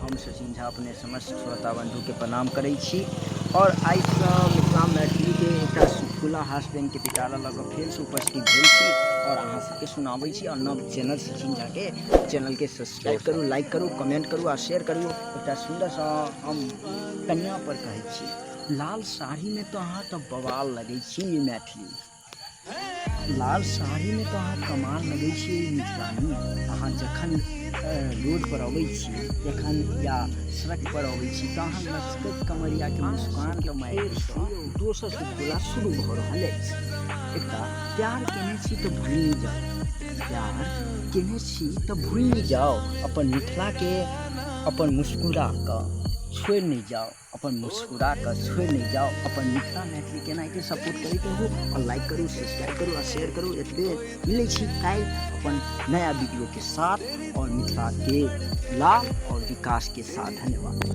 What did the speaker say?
हम सचिन झा अपने समस्त श्रोता बन्धुके प्रणाम करै छी आओर आइसँ मिथिला मैथिलीके एकटा सुखुला हास बैंकके पिटारा लऽ कऽ फेरसँ उपस्थित भेल छी आओर अहाँ सबके सुनाबै छी। आओर नव चैनल सचिन झाके चैनलके सब्सक्राइब करू, लाइक करू, कमेंट करू आओर शेयर करू। एकटा सुन्दरसँ हम कनिया पर कहै छी, लाल साड़ीमे तऽ अहाँ तऽ बवाल लगै छी मैथिली, लाल साड़ीमे तऽ अहाँ कमाल लगै छियै मिथिलानी। अहाँ जखन रोडपर अबै छी जखन या सड़कपर अबै छी तऽ अहाँ लचकैत कमरियाके मुस्कानके मारिसँ दोसर चुटकुला शुरू भऽ रहल अछि। एकटा प्यार केने छी तऽ भूलि जाउ, प्यार केने छी तऽ भूलि जाउ, अपन मिथिलाके अपन मुस्कुरा कऽ छोड़ि नहि जाउ, अपन मुस्कुरा कऽ छोड़ि नहि जाउ, अपन मिथिला मैथिली केनाहिते सपोर्ट करैत रहू आओर लाइक करू, सब्सक्राइब करू आओर शेयर करू। एतबे मिलै छी काल्हि अपन नया वीडियोके साथ आओर मिथिलाके लाभ आओर विकासके साथ। धन्यवाद।